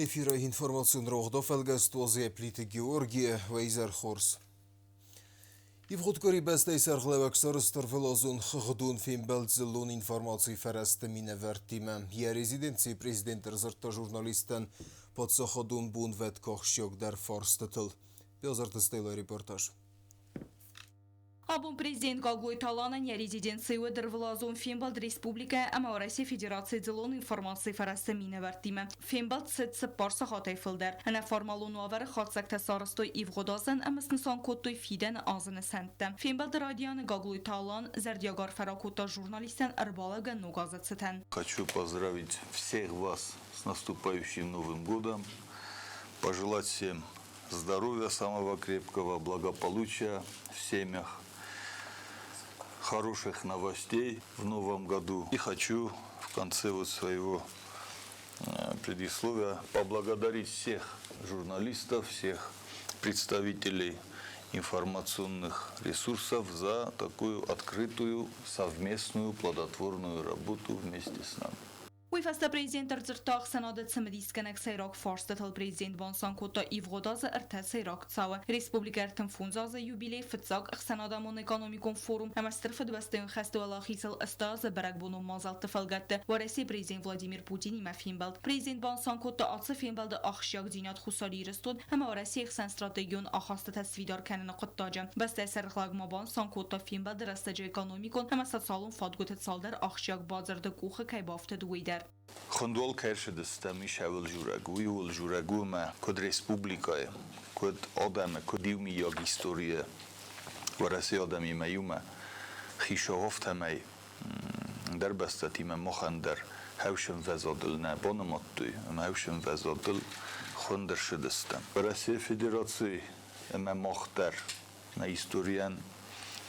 Эфиры информацион рогъдо фӕлгӕст Плиты Георгий, уӕ изӕр хорз. Ивгъуыд къуыри бӕстӕйы сӕргълӕууӕг сӕрыстыр фӕлазон хыгъдон фембӕлд дзыллон информацийы фӕрӕзты минӕвӕрттимӕ. Йӕ резиденцийы президент ӕрдзырдта журналисттӕн паддзахадон бонвӕткы ахсджиагдӕр фарстытыл. Бязырты Стеллӕ репортаж. Абон президент Гаглойты Аланӕн йӕ резиденцийы уыд ӕрвылазон фембӕлд республикӕ ӕмӕ Уӕрӕсейы Федерацийы дзыллон информацийы фӕрӕзты минӕвӕрттимӕ. Фембӕлд цыд 4 сахатӕй фылдӕр. Ӕнӕформалон уавӕры хатдзӕгтӕ сарӕзтой ивгъуыд азӕн ӕмӕ снысан кодтой фидӕны азы нысӕнттӕ. Фембӕлды райдианы Гаглойты Алан зӕрдиаг арфӕ ракодта журналисттӕн ӕрбалӕугӕ ног азы цытӕн. Хочу поздравить всех вас с наступающим Новым годом, пожелать всем здоровья самого крепкого, благополучия в семьях, хороших новостей в новом году. И хочу в конце вот своего предисловия поблагодарить всех журналистов, всех представителей информационных ресурсов за такую открытую, совместную, плодотворную работу вместе с нами. Уый фӕстӕ президент ӕрдзырдта ӕхсӕнады цымыдисгӕнӕг сӕйраг фарстытыл. Президент банысан кодта ивгъуыд азы ӕртӕ сӕйраг цауы: республикӕ 35 азы юбилей, фыццаг ӕхсӕнадӕмон экономикон форум ӕмӕ Стыр Фыдыбӕстӕйон хӕсты уӕлахизыл 80 азы бӕрӕгбонон мадзӕлтты фӕлгӕтты Уӕрӕсейы президент Владимир Путинимӕ фембӕлд. Президент банысан кодта ацы фембӕлды ахсджиагдзинад Хуссар Ирыстон ӕмӕ Уӕрӕсейы хсӕн стратегион ахастытӕ сфидар кӕныны хъуыддаджы. Бӕстӕйы сӕргълӕууӕг ма банысан кодта фембӕлды рӕстӕджы экономикон ӕмӕ социалон фадгуыты цалдӕр ахсджиаг бадзырды къухы кӕй бафтыд, уый дӕр. Хуындуал кӕрсыдыстӕм ис ӕвӕлжурӕг, уый ӕвӕлжурӕг у ӕмӕ куыд республикӕйы, куыд адӕмы, куыд иумийаг историйы Уӕрӕсейы адӕмимӕ иумӕ хисогъофтӕмӕй ӕндӕр бӕстӕтимӕ махӕн дӕр хӕвсӕнвӕзадыл нӕ банымадтой ӕмӕ хӕвсӕнвӕзадыл хуынд ӕрцыдыстӕм. Уӕрӕсейы Федераци ӕмӕ мах дӕр нӕ историйӕн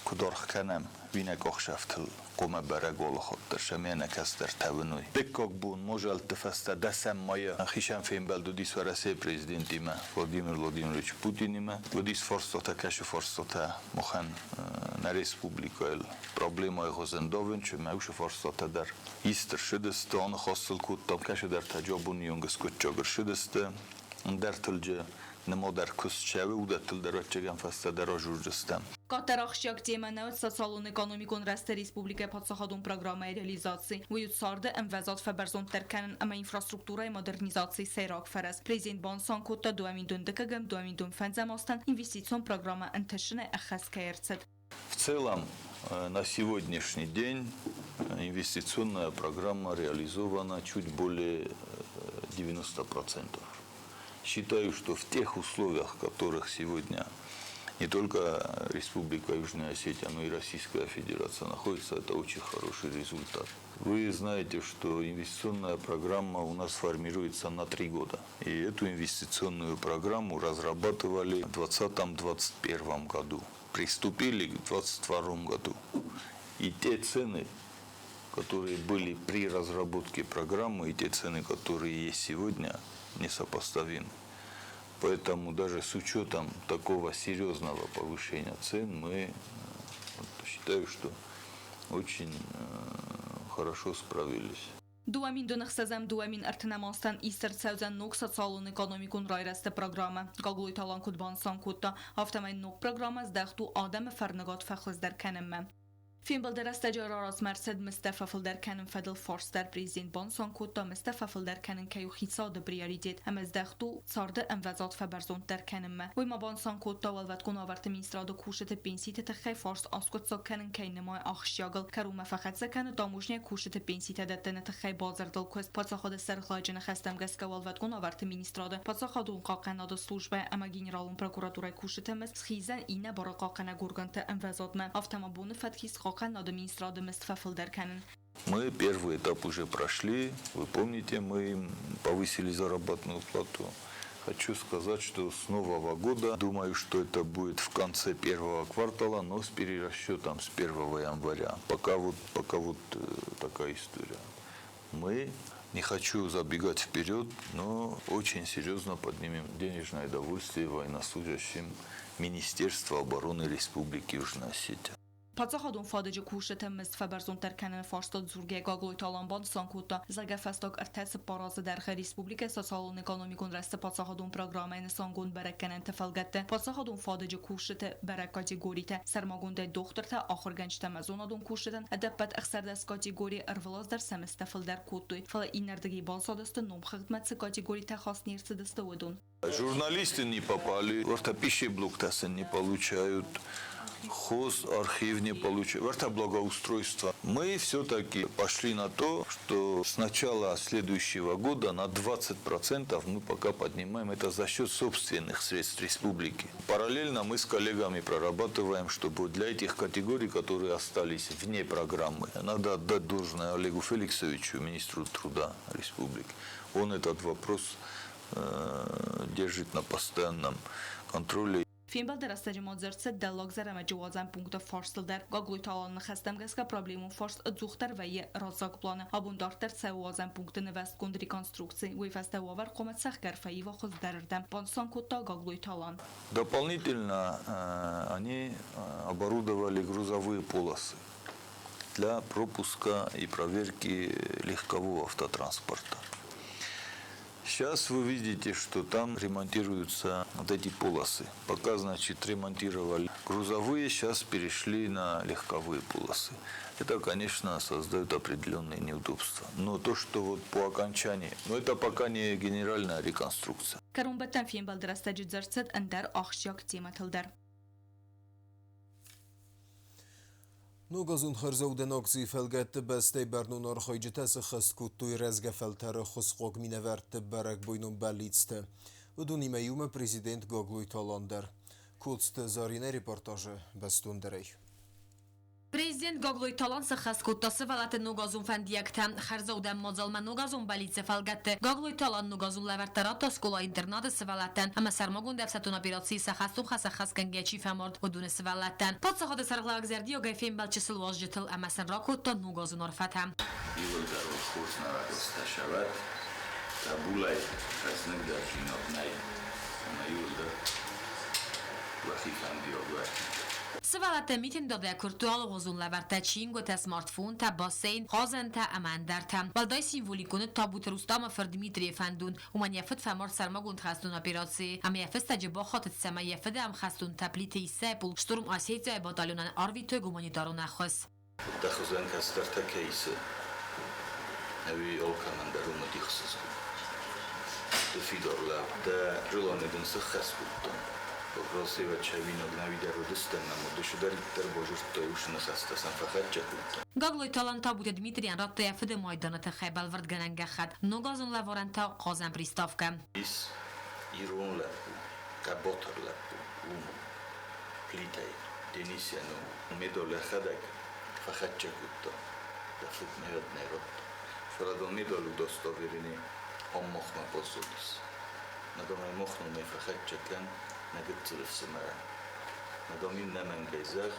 куыд аргъ кӕнӕм, уый нӕ къахсӕфтыл хъуамӕ бӕрӕг алыхатт сӕм нӕ кӕстӕртӕ уыной. Дыккаг бон мозӕлтты фӕстӕ дӕсӕм майы хицӕн фембӕлд уыдис Уӕрӕсейы президентимӕ Владимир Владимирович Путинимӕ. Уыдис фарстатӕ, кӕсы фарстатӕ махӕн нӕ республикӕйыл проблемӕйы хуызӕн давынчы, мӕ уыцы фарстатӕ дӕр ист ӕрцыдысты, аныхас сыл кодтам, кӕцыдӕртӕ абоны онг скъуыддзаг ӕрцыдысты, ӕндӕртылджы нымадӕр куыст цӕуы, уыдӕттыл дӕр ӕвӕццӕгӕн фӕстӕдӕр азурдзыстӕм. Къаддӕр ахсджиаг темӕ нӕ уыд социалон-экономикон рӕзты республикӕйы паддзахадон программӕйы реализаци. Уый уыд царды ӕмвӕзад фӕбӕрзонддӕр кӕнын ӕмӕ инфраструктурӕйы модернизацийы сӕйраг фӕрӕз. Президент банысан кодта, 2012-ӕм, 2005 азтӕн инвестицион программӕ ӕнтысынӕй ӕххӕст кӕй ӕрцыд. В целом, на сегодняшний день инвестиционная программа реализована чуть более 90%. Считаю, что в тех условиях, в которых сегодня не только Республика Южная Осетия, но и Российская Федерация находится, это очень хороший результат. Вы знаете, что инвестиционная программа у нас формируется на 3 года. И эту инвестиционную программу разрабатывали в 2020-2021 году. Приступили к 2022 году. И те цены, которые были при разработке программы, и те цены, которые есть сегодня, несопоставимы. Поэтому даже с учетом такого серьезного повышения цен мы, вот, считаю, что очень хорошо справились. 2026-ӕм, 2030-ӕм азтӕн ист ӕрцӕудзӕн ног социалон-экономикон райрӕзты программӕ. Гаглойты Алан куыд банысан кодта, афтӕмӕй ног программӕ здӕхт у адӕмы фӕрныгад фӕхуыздӕр кӕнынмӕ. Фембӕлды рӕстӕджы раразмӕ ӕрцыд мыздтӕ фӕфылдӕр кӕнын фӕдыл фарст дӕр. Президент банысан кодта, мыздтӕ фӕфылдӕр кӕнын кӕй у хицауады приоритет ӕмӕ здӕхт у царды ӕмвӕзад фӕбӕрзонддӕр кӕнынмӕ. Уый ма банысан кодта, Уӕлвӕткон уавӕрты министрады кусджыты пенситы тыххӕй фарст аскъуыддзаг кӕнын кӕй нымайы ахсджиагыл. Кӕронмӕ фӕхӕццӕ кӕны таможняйы кусджыты пенситӕ дӕттыны тыххӕй бадзырдыл куыст. Паддзахады сӕргълӕууӕджы ныхӕстӕм гӕсгӕ Уӕлвӕткон уавӕрты министрады, паддзахадон хъахъхъӕнады службӕ ӕмӕ генералон прокуратурӕйы кусджыты мызд схиздзӕн иннӕ барадхъахъхъӕнӕг органты ӕмвӕзадмӕ. Афтӕ ма боны фӕткы ис хъахъхъӕнынады министрады мызд фӕфылдӕр кӕнын. Мы первый этап уже прошли. Вы помните, мы им повысили заработную плату. Хочу сказать, что с нового года, думаю, что это будет в конце первого квартала, но с перерасчетом с 1 января. Пока вот такая история. Мы, не хочу забегать вперед, но очень серьезно поднимем денежное довольствие военнослужащим Министерства обороны Республики Южная Осетия. Паддзахадон фадыджы кусджыты мызд фӕбӕрзонддӕр кӕныны фарстыл дзургӕйӕ Гаглойты Алан банысан кодта, зӕгъгӕ, фӕстаг ӕртӕ-цыппар азы дӕргъы республикӕйы социалон-экономикон рӕзты паддзахадон программӕйы нысангонд бӕрӕггӕнӕнты фӕлгӕтты паддзахадон фадыджы кусджыты бӕрӕг категоритӕ, сӕрмагондӕй дохтыртӕ, ахуыргӕнджытӕ ӕмӕ зонадон кусджытӕн ӕдӕппӕт 16 категорийы ӕрвылаз дӕр сӕ мыздтӕ фылдӕр кодтой, фӕлӕ иннӕрдыгӕй банцадысты, номхыгъдмӕ цы категоритӕ хаст не рцыдысты, уыдон. Журналисты не попали, уӕртӕ пищеблоктӕ сын не получают, хозархив не получают, уӕртӕ благоустройство. Мы все-таки пошли на то, что с начала следующего года на 20% мы пока поднимаем это за счет собственных средств республики. Параллельно мы с коллегами прорабатываем, чтобы для этих категорий, которые остались вне программы, надо отдать должное Олегу Феликсовичу, министру труда республики. Он этот вопрос держит на постоянном контроле. Фембӕлды рӕстӕджы ма дзырд цыд Дӕллаг Зӕрӕмӕджы уадзӕн пункты фарстыл дӕр. Гаглойты Аланы ныхӕстӕм гӕсгӕ проблемон фарст ӕдзухдӕр вӕййы раззаг планы. Абон дарддӕр цӕуы уадзӕн пункты нывӕзтгонд реконструкци. Уый фӕстӕ уавӕр хъуамӕ цӕхгӕр фӕива хуыздӕрырдӕм, банысан кодта Гаглойты Алан. Дополнительно они оборудовали грузовые полосы для пропуска и проверки легкового автотранспорта. Сейчас вы видите, что там ремонтируются вот эти полосы. Пока, значит, ремонтировали грузовые, сейчас перешли на легковые полосы. Это, конечно, создает определенные неудобства. Но то, что вот по окончании, но это пока не генеральная реконструкция. Кӕронбӕттӕн фембӕлды рӕстӕджы дзырд цыд ӕндӕр ахсджиаг темӕтыл дӕр. Ногазон хӕрзаудӕн акцийы фӕлгӕтты бӕстӕйы бӕрнон архайджытӕ сӕххӕст кодтой рӕзгӕ фӕлтӕры ӕххуысхъуаг минӕвӕртты бӕрӕгбойнон бӕллицтӕ. Уыдонимӕ иумӕ президент Гаглойты Алан дӕр. Коцты Заринӕ репортажы бӕстондӕрӕй. Президент Гаглойты Алан сӕххӕст кодта сывӕллӕтты ногазон фӕндиӕгтӕ. Хӕрзаудӕн мадзалмӕ ногазон бӕллиццы фӕлгӕтты Гаглойты Алан ногазон лӕвӕрттӕ радта скъола-интернаты сывӕллӕттӕн ӕмӕ сӕрмагонд ӕфсӕддон операцийы сӕ хӕстон хӕс ӕххӕстгӕнгӕ чи фӕмард, уыдоны сывӕллӕттӕн. Паддзахады сӕргълӕууӕг зӕрдиагӕй фембӕлд чысыл уазджытыл ӕмӕ сын ракодта ногазон арфӕтӕ. Иууылдӕр уыл хорз нарӕгъдзтӕ сӕвӕд, табулӕй хӕзныгдӕрдзинад нӕй, ӕмӕ иууылдӕр уӕхи фӕндиаг уӕд. Сывӕллӕттӕ митингдадӕй куырдтой алыгъуызон лӕвӕрттӕ, чингуытӕ, смартфонтӕ, бассейн, хъазӕнтӕ ӕмӕ ӕндӕртӕ. Уӕлдай символикон уыд Табуты Рустамы фырт Дмитрийы фӕндон. Уымӕн йӕ фыд фӕмард сӕрмагонд хӕстон операцийы ӕмӕ йӕ фыстӕджы бахатыд, цӕмӕй йӕ фыды ӕмхӕстонтӕ Плиты Иссӕйы полк Штурм Осетия-йы батальонӕн арвитой гуманитарон ӕххуыс. Дӕ хуызӕн кӕстӕртӕ кӕй исы, ӕви алкӕмӕн дӕр уымӕ дихсызгон? Ды фидар лӕг дӕ, желание дын сыххӕст кодтон. Росевӕ чӕуинаг нӕуидӕр уыдыстӕм ӕмӕ ды цыдӕриддӕр базыдтай, уыцы ныхӕстӕ сӕм фӕхӕццӕ кодта. Гаглойты Алан Табуты Дмитрийӕн радта йӕ фыды майданы тыххӕй бӕлвырдгӕнӕн гӕххӕтт, ногазон лӕварӕн та хъазӕн приставкӕ. Ис ирон лӕппу, хъӕбатыр лӕппу, уым, Плитӕй, Денис йӕ ном. Медаль йӕхӕдӕг фӕхӕццӕ кодта, дӕ фыд мӕлӕт нӕ радта. Фӕлӕ дын медаль удостоверение ам махмӕ баззадис. Мадам ӕй мах номӕй фӕхӕццӕ кӕн нӕ гыццыл ӕфсымӕрӕн. Мадам ин нӕмӕнгӕй зӕгъ,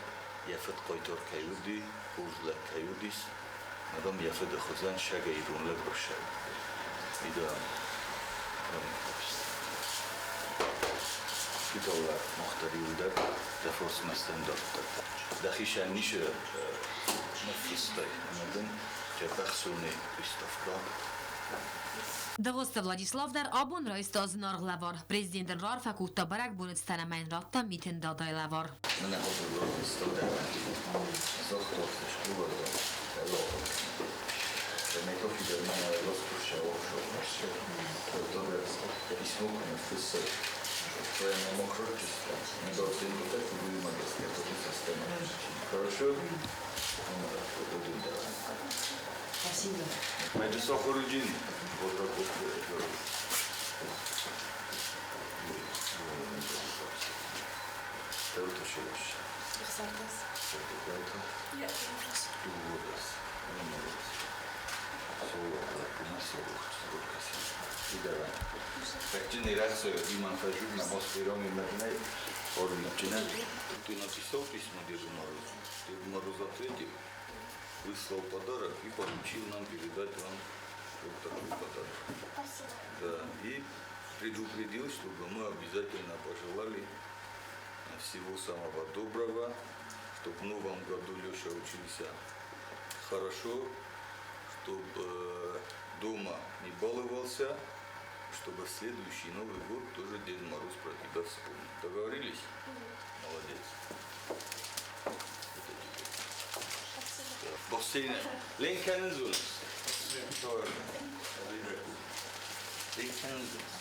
йӕ фыд хъайтар кӕй уыди, хорз лӕг кӕй уыдис, мадам йӕ фыды хуызӕн сӕгӕй ирон лӕг росӕг. Вида Фидауӕ мах дӕр иуылдӕр дӕ фарсмӕ стӕм дарддӕр. Дӕхицӕн ницы ныффыстай ӕмӕ дын Джӕбӕхсоны выставка. Дыгъуызты Владислав дӕр абон райста зынаргъ лӕвар. Президент ын раарфӕ кодта бӕрӕгбоны цытӕн ӕмӕ йын радта Митын Дадайы лӕвар. Мӕнӕ загъта скъоладзау Письмо ныффыссӕг. Хорошо? Спасибо. Мәджисахуруddin Ты написал письмо Деду Морозу? Дед Мороз ответил, выслал подарок и поручил нам передать вам вот такой подарок. Спасибо. Да, и предупредил, чтобы мы обязательно пожелали всего самого доброго, Чтобы в новом году Леша учился хорошо, чтобы дома не баловался, чтобы в следующий Новый год тоже Дед Мороз про тебя вспомнил. Договорились? Молодец. Это тебе. Босейна. Ленканын зонус. Ленканын зонус.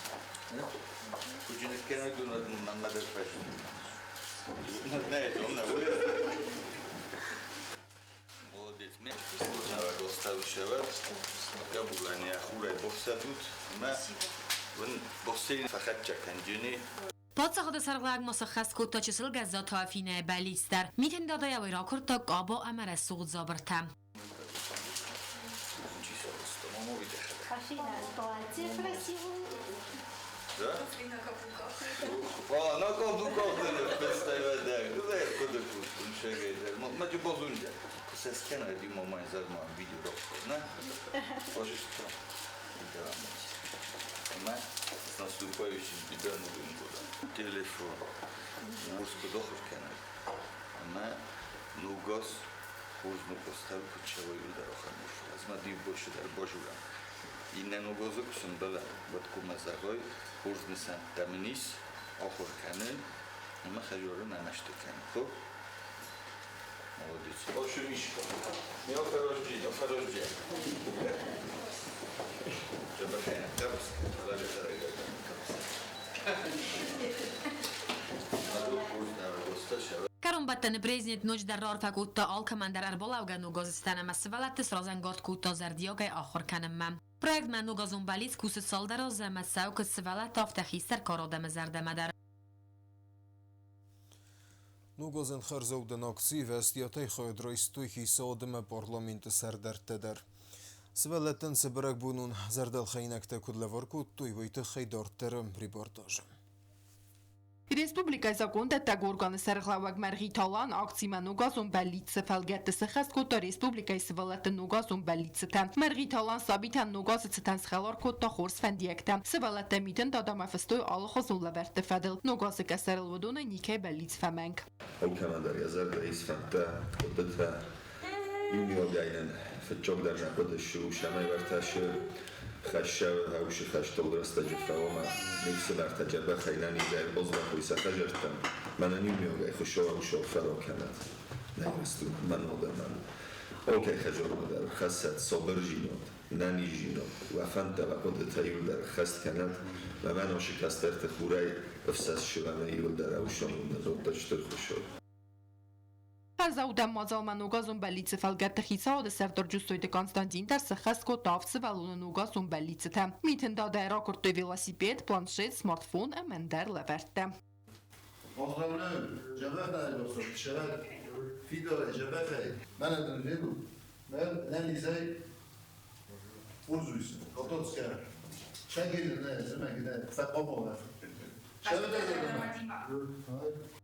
Молодец. Паддзахады сӕргълӕууӕг ма сӕххӕст кодта чысыл Гӕззаты Афинӕйы бӕллиц дӕр. Митын Дадайау ракуырдта къаба ӕмӕ рӕсугъд дзабыртӕ. Афина, платье красивое. Да? А, на каблуках С наступающим тебя Новым годом. Телефон. Ама нугас хорз Инна нугазы кусындала баткумазагой хорз нысӕнттӕ мын ис ахуыр кӕнын ӕмӕ хӕдзары нӕ мӕсты кӕнын. Хо? Молодец. Ошо Мишка. Ми офарождje. Кӕронбӕттӕны президент ноджыдӕр раарфӕ кодта алкӕмӕн дӕр ӕрбалӕугӕ ногазы цытӕн ӕмӕ сывӕллӕтты сразӕнгард кодта зӕрдиагӕй ахуыр кӕнынмӕ. Проектмӕ ногазон бӕллиц кусы цалдӕр азы ӕмӕ цӕуы куыд сывӕллӕтты, афтӕ хистӕр кары адӕмы зӕрдӕмӕ дӕр. Ногазӕн хӕрзаудӕн акцийы ӕвӕстиатӕй хайад райстой хицауад ӕмӕ парламенты сӕрдӕрттӕ дӕр. Сывӕллӕттӕн сӕ бӕрӕгбонон зӕрдӕлхӕнинӕгтӕ куыд лӕвар кодтой, уый тыххӕй дарддӕры репортажы. Республикӕйы закъондӕттӕг органы сӕргълӕууӕг Мӕргъиты Алан акцимӕ ногазон бӕллиццы фӕлгӕтты сӕххӕст кодта республикӕйы сывӕллӕтты ногазон бӕллиццытӕ. Мӕргъиты Алан сабитӕн ногазы цытӕн схӕлар кодта хорз фӕндиӕгтӕ. Сывӕллӕттӕ Митын Дадамӕ фыстой алыхуызон лӕвӕртты фӕдыл. Ногазы къӕсӕрыл уыдонӕй никӕй бӕллиц фӕмӕнг. Алкӕмӕн дӕр йӕ зӕрдӕ ис фӕндтӕ, хъуыдытӕ. Иумиагӕй нын фыццагдӕр нӕ хъуыды цы у, цӕмӕй уӕртӕсы хӕссӕвы хӕусы хӕстыл рӕстӕджы фӕуӕмӕ ме фсымӕртӕ дзӕбӕхӕй нӕнизӕй ӕрбаздӕхой сӕ хӕдзӕрттӕм. Мӕнӕн иумиагӕй Хуыцау ӕхсӕв фӕракӕнӕд нӕ Ирыстон, мӕн адӕмӕн. Алкӕй хӕдзармӕ дӕр хӕссӕд сабырдзинад, нӕниздзинад, уӕ фӕндтӕ, уӕ хъуыдытӕ иуылдӕр ӕххӕст кӕнӕд, мӕ мӕносы кӕстӕрты хурӕй ӕфсӕссы ӕмӕ иуылдӕр ӕфсоны радта Стыр Хуыцау. Хӕрзаудӕн мадзалмӕ ногазон бӕллицы фӕлгӕтты хицауады сӕрдар Джуссойты Константин дӕр сӕххӕст кодта авд сывӕллоны ногазон бӕллиццытӕ. Митын Дадайы ракуырдтой велосипед, планшет, смартфон ӕмӕ ӕндӕр лӕвӕрттӕ. Поздравляю, фидӕрӕй, дзӕбӕхӕй. Мӕнӕ дын фенут, нӕнизӕй пользуйся, готовься.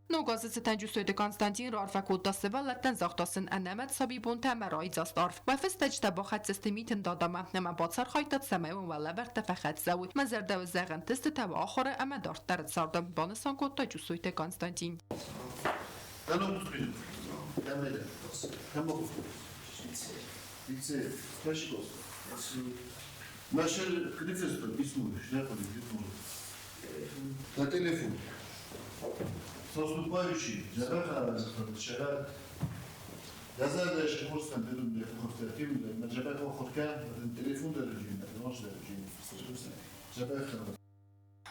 Ногазы цытӕн Джуссойты Константин раарфӕ кодта сывӕллӕттӕн, загъта сын ӕнӕмӕт сабибонтӕ ӕмӕ райдзаст арв. Уӕ фыстӕджытӕ бахӕццӕ сты Митын Дадамӕ ӕмӕ бацархайдтат, цӕмӕй уын уӕ лӕвӕрттӕ фӕхӕццӕ уой. Мӕ зӕрдӕ уӕ зӕгъы ӕнтыстытӕ уӕ ахуыры ӕмӕ дарддӕры царды, банысан кодта Джуссойты Константин. На телефон. С наступающим!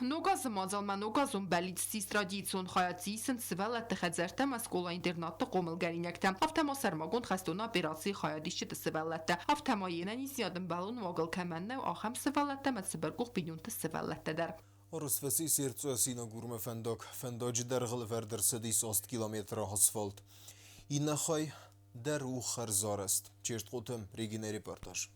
Ногазы мадзалмӕ ногазон бӕллиц ссис традицион, хайад дзы исынц сывӕллӕтты хӕдзӕрттӕ ӕмӕ скъола-интернатты хъомылгӕнинӕгтӕ, афтӕ ма сӕрмагонд хӕстон операцийы хайадисджыты сывӕллӕттӕ, афтӕ ма йе нӕниздзинад ӕмбӕлон уагыл кӕмӕн нӕу, ахӕм сывӕллӕттӕ ӕмӕ цыбыркъух бинонты сывӕллӕттӕ дӕр. Арӕзт фӕцис Ерцъо-Синагурмӕ фӕндаг. Фӕндаджы дӕргъыл ӕвӕрд ӕрцыдис 8 километры асфальт. Иннӕ хай дӕр у хӕрзарӕзт. Чертхъоты Регинӕ репортаж.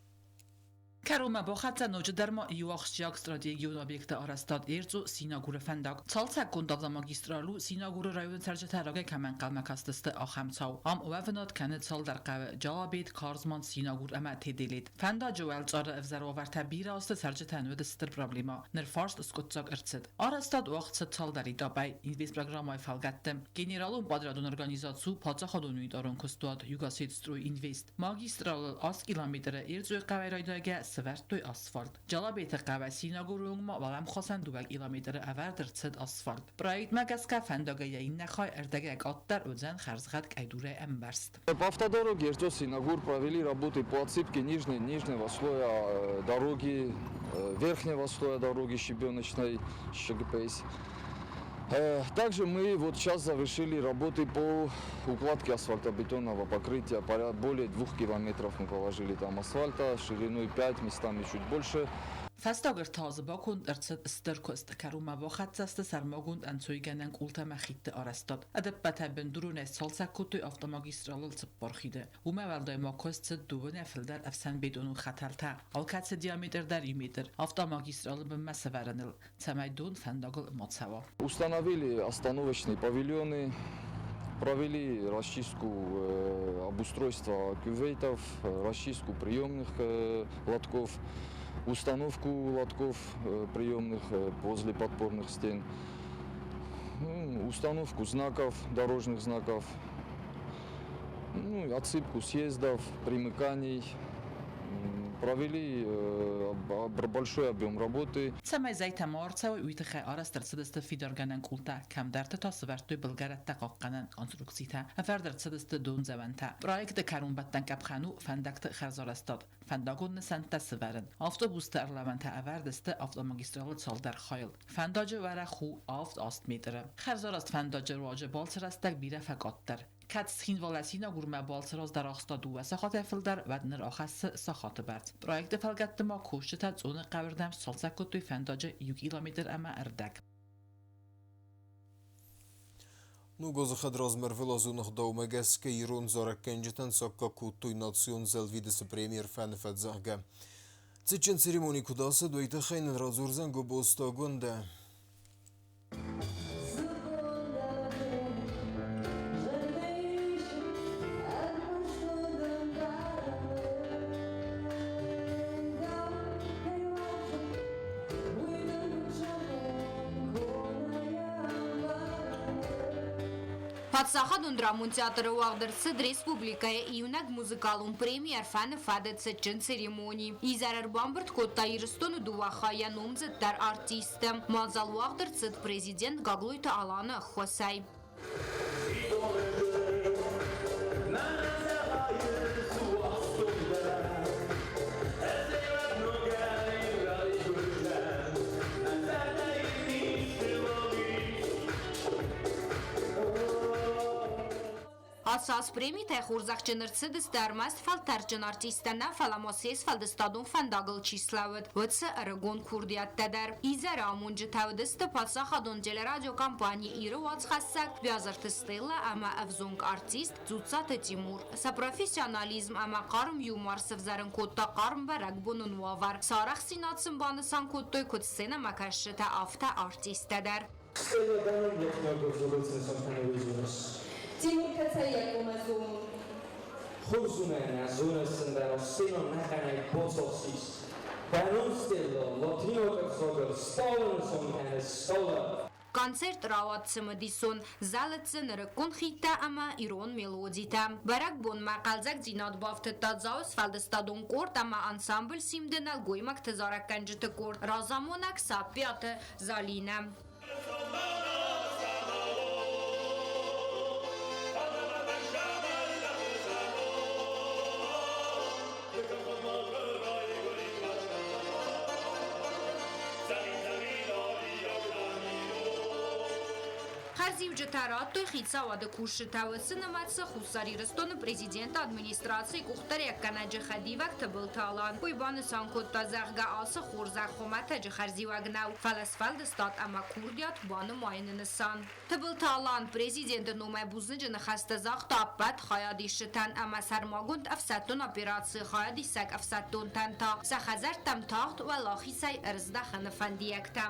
Кӕронмӕ бахӕццӕ ноджыдӕр ма иу ахсджиаг стратегион объекты арӕзтад Эрцъо Синагуры фӕндаг. Цалцӕггонд автомагистраль у, Синагуры районы цӕрджытӕ рагӕй кӕмӕ ӕнхъӕлмӕ кастысты, ахӕм цау. Ам уӕвынад кӕны цалдӕр хъӕуы: Джалабет, Карзман, Синагур ӕмӕ Теделет. Фӕндаджы уӕлцъары ӕвзӕр уавӕртӕ бирӕ азты цӕрджытӕн уыд стыр проблемӕ. Ныр фарст скъуыддзаг ӕрцыд. Арӕзтад уагъд цыд цалдӕр этапӕй Инвестпрограммӕйы фӕлгӕтты. Генералон подрядон организаци у паддзахадон унитарон куыстуат Югосетстройинвест. Магистралыл 8 километры Эрцъойы хъӕуӕй райдайгӕ сӕвӕрдтой асфальт. Джалабеты хъӕуӕй Синагуры онгмӕ уӕлӕмхасӕн 2 километры ӕвӕрд ӕрцыд асфальт. Проектмӕ гӕсгӕ фӕндагӕй йӕ иннӕ хай ӕрдӕгӕй къаддӕр уыдзӕн хӕрзгъӕд къӕйдурӕй ӕмбӕрзт. По автодороге Эрцъо-Синагур провели работы по отсыпке нижнего слоя дороги, верхнего слоя дороги щебеночной ЩГПС. Также мы вот сейчас завершили работы по укладке асфальтобетонного покрытия. Более 2 километров мы положили там асфальта, шириной 5, местами чуть больше. Фӕстаг ӕртӕ азы баконд ӕрцыд стыр куыст, кӕронмӕ бахӕццӕ сты сӕрмагонд ӕнцойгӕнӕн къултӕ ӕмӕ хидты арӕзтад. Ӕдӕппӕтӕй бындуронӕй сцалцӕг кодтой автомагистралыл 4 хиды. Уымӕ уӕлдай ма куыст цыд дыууынӕй фылдӕр ӕфсӕнбетонон хӕтӕлтӕ, алкӕцы диаметр дӕр 1 метр, автомагистралы бынмӕ сӕвӕрыныл, цӕмӕй дон фӕндагыл ма цӕуа. Установили остановочные павильоны, провели расчистку обустройства кюветов, расчистку приемных лотков, установку лотков приемных возле подпорных стен, установку знаков, дорожных знаков, ну, отсыпку съездов, примыканий. Провели большой объем работы. Цӕмӕй зӕйтӕ ма ӕрцӕуой, уый тыххӕй арӕзт ӕрцыдысты фидаргӕнӕн къултӕ, кӕмдӕрты та сӕвӕрдтой былгӕрӕттӕ хъахъхъӕнӕн конструкцитӕ, ӕвӕрд ӕрцыдысты дондзӕуӕнтӕ. Проекты кӕронбӕттӕн къӕпхӕн у фӕндӕгты хӕрзарӕзтад, фӕндагон нысӕнттӕ сӕвӕрын. Автобусты ӕрлӕууӕнтӕ ӕвӕрд сты автомагистралы цалдӕр хайыл. Фӕндаджы уӕрӕх у 7-8 метры. Хӕрзарӕзт фӕндаджы руаджы балцы рӕстӕг бирӕ фӕкъаддӕр. Кӕд Цхинвалӕй Синагурмӕ балцы раздӕр ахста 2 сахатӕй фылдӕр, уӕд ныр ахӕссы сахаты бӕрц. Проекты фӕлгӕтты ма кусджытӕ Цъоны хъӕуы рдӕм сцалцӕг кодтой фӕндаджы 1 километр ӕмӕ ӕрдӕг. Ногазы хӕдразмӕ ӕрвылазон ӕгъдаумӕ гӕсгӕ ирон зарӕггӕнджытӕн саккаг кодтой национ зӕлвидыцы премьер Фӕныфӕд, зӕгъгӕ. Цытджын церемони куыд ацыд, уый тыххӕй нын радзурдзӕн Гобозты Агуындӕ. Паддзахадон драмон театры уагъд ӕрцыд республикӕйы иунӕг музыкалон преми Ӕрфӕны фӕды цытджын церемони. Изӕр ӕрбамбырд кодта Ирыстоны дыууӕ хайӕ номдзыддӕр артисттӕ. Мадзал уагъд ӕрцыд президент Гаглойты Аланы ӕххуысӕй. Ацы аз премитӕй хорзӕхджын ӕрцыдысты ӕрмӕст фӕлтӕрджын артисттӕ нӕ, фӕлӕ ма се сфӕлдыстадон фӕндагыл чи слӕууыд, уыцы ӕрыгон курдиаттӕ дӕр. Изӕры амонджытӕ уыдысты паддзахадон телерадиокомпани Иры уацхӕссӕг Биазырты Стеллӕ ӕмӕ ӕвзонг артист Дзуццаты Тимур. Сӕ профессионализм ӕмӕ хъарм юмор сӕвзӕрын кодта хъарм бӕрӕгбонон уавӕр. Сӕ арӕхстдзинад сын банысан кодтой куыд сценӕмӕкӕсджытӕ, афтӕ артисттӕ дӕр. Тимур кӕцӕй йӕ коммӕ зонун? Концерт рауад цымыдисон, зӕлыд дзы нырыккон хидтӕ ӕмӕ ирон мелодитӕ. Бӕрӕгбонмӕ хъӕлдзӕгдзинад бафтыдта Дзауы сфӕлдыстадон къорд ӕмӕ ансамбль Симды нӕлгоймӕгты зарӕггӕнджыты къорд, разамонӕг Саппиаты Залинӕ. Хӕрзиуджытӕ радтой хицауады кусджытӕ, уыцы нымӕцы Хуссар Ирыстоны Президенты администрацийы къухдариуӕггӕнӕджы хӕдивӕг Тыбылты Алан. Уый банысан кодта, зӕгъгӕ, ацы хорзӕх хуымӕтӕджы хӕрзиуӕг нӕу, фӕлӕ сфӕлдыстад ӕмӕ курдиат банымайыны нысан. Тыбылты Алан Президенты номӕй бузныджы ныхӕстӕ загъта ӕппӕт хайадисджытӕн ӕмӕ сӕрмагонд ӕфсӕддон операцийы хайадисӕг ӕфсӕддонтӕн та сӕ хӕдзӕрттӕм тагъд уӕлахизӕй ӕрыздӕхыны фӕндиӕгтӕ.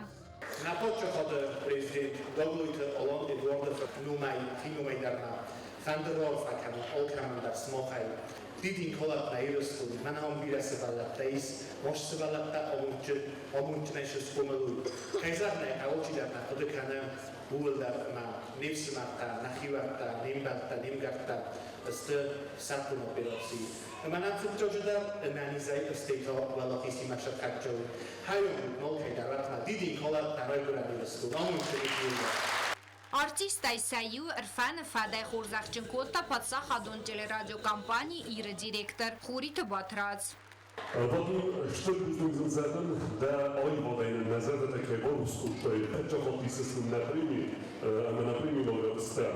Нӕ паддзахады президент Гаглойты Алан Эдуарды фырт номӕй, хи номӕй дӕр мӕ фӕнды раарфӕ кӕнын алкӕмӕн дӕр сымахӕй. Дидинкалӕг нӕ Ирыстон, мӕнӕ ам бирӕ сывӕллӕттӕ ис, маст сывӕллӕттӕ амондджын, амондджынӕй схъомыл уой. Кӕй зӕгъын ӕй хъӕуы, алчидӕр нӕ хъуыды кӕны ууыл дӕр ӕмӕ не фсымӕртӕ, нӕ хиуӕттӕ, не мбӕлттӕ, не мгӕрттӕ сты ӕфсӕддон операцийы. Ӕмӕ нӕм фыццаджыдӕр ӕнӕнизӕй стӕй та уӕлахизимӕ сӕрхӕццӕ у. Хайон ногӕй дӕр ратмӕ дидинкалӕг нӕ райгуырӕн Ирыстон, амондджын иууылдӕр. Артисттӕй сӕ иу Ӕрфӕны фӕдӕй хорзӕхджын кодта паддзахадон телерадиокомпани Ир-ы директор Хуриты Батрадз. Вадим, стыр бузныг дын зӕгъын, дӕ аивадӕй нын нӕ зӕрдӕтӕ кӕй барухс кодтай, паддзахад исыс нын нӕ преми ӕмӕ нӕ премийы лауреатстӕ.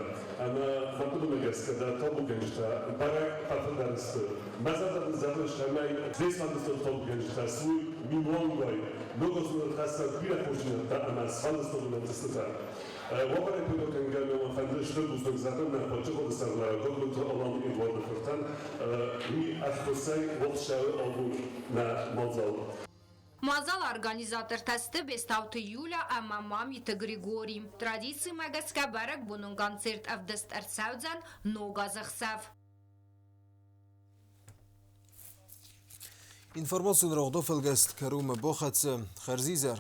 Ӕмӕ мӕ хъуыдымӕ гӕсгӕ дӕ табугӕнджытӕ бӕрӕг фӕфылдӕр сты. Мӕ зӕрдӕ дын зӕгъы, цӕмӕй де сфӕлдыстадон табугӕнджытӕ суой милуангай, ног азы ӕрхӕссӕг бирӕ хорздзинӕдтӕ ӕмӕ сфӕлдыстадон ӕнтыстытӕ. Уавӕрӕй пайда кӕнгӕ мӕ фӕнды стыр бузныг зӕгъын нӕ паддзахады сӕргълӕууӕг Гаглойты Алан Эдуарды фыртӕн, уый ӕххуысӕй уӕхсӕвы абон нӕ мадзал. Мадзалы организатортӕ сты Бестауты Юля ӕмӕ Мамиты Григорий. Традицимӕ гӕсгӕ бӕрӕгбонон концерт ӕвдыст ӕрцӕудзӕн Ног азы хсӕв. Информацион рӕгъдо фӕлгӕст кӕрумӕ бахӕццӕ. Хӕрзизӕр!